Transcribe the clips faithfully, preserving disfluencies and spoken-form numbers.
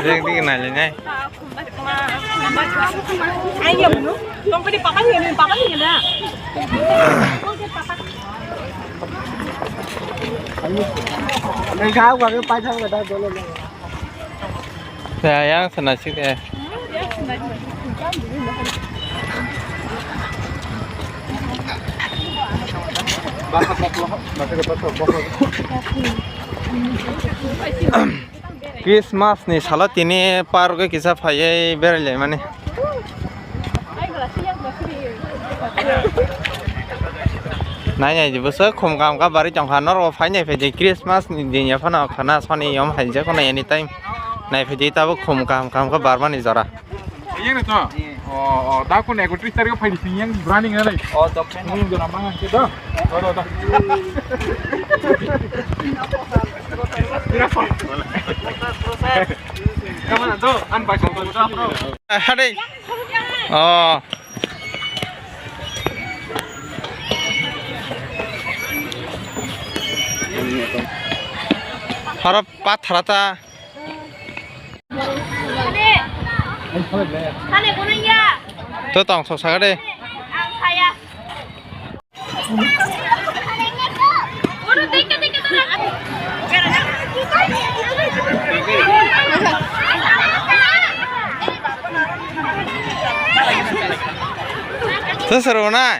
Dik dik nai le nai. Yang sana sih deh. Christmas ni salo tini park o kisa phaiwi berai lai mani. Nai nai bwswk khum kaham kha barwi tongkha norok phai nai phaidi Christmas ni din ya phano khana soni yom hai je khuna anytime nai phaidi tabuk khum kaham kaham kha barmani jora. Yang na to. Oh, oh, da kun ekotris tarik phai di sing yang brani ngai lai. Oh, dok. Mung jora mang ke do. Do do do. Kamu na do an bai song do. Hade. Oh. Harap pathara ta. To tong sok saga de. To sero na.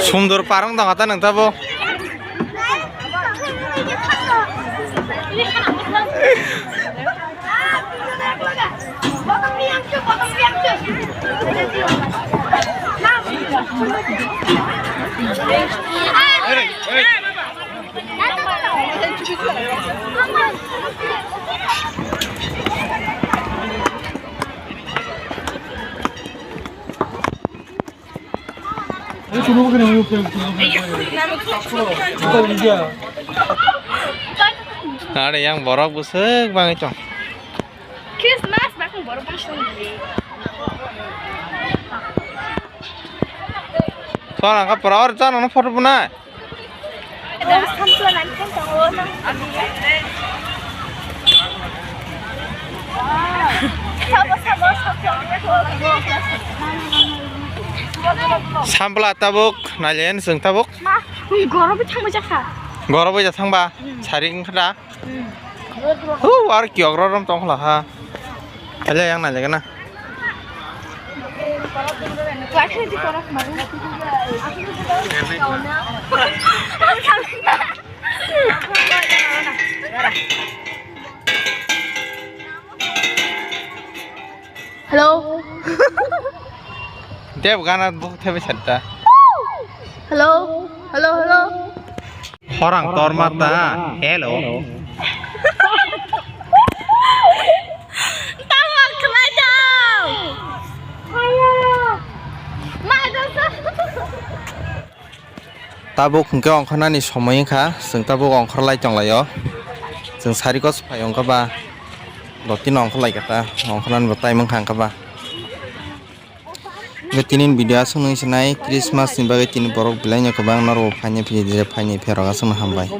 Sumdor parong tong kha ta nang tabuk. Are yang borok bwswk bangwi tong. Christmas bakung borok bangwi tong. Thwng ang kha pura or chana no photo bunai. Sampla tabuk nailen chwng tabuk. Ma, gorobo thangbai jakha. Gorobo ja thangba. Hmm. Sari wngkha da. Hmm. Hu, ar kiyok rorom tong khla ha. Hele yang nai legana. Hello. Deb gana buk thebe chatta. Hello. Hello, hello. Horang torma ta. Hello. Tamo khlai tong. Ayo. Ma dosa. Tabuk hwnkhe ongkhornani somoi wngkha, chwng tabuk ongkhorlai tonglaio. Chwng sari kos phai wngkha ba, dotino ongkhorlai kha ta, ongkhornani bo time wngkha wngkha ba. Hwnkhe tini video aswk nung sinai, Christmas ni bagwi tini borok belai no kwbang norok bo phaini phiyadi phaini phiyarok aswk no hambai.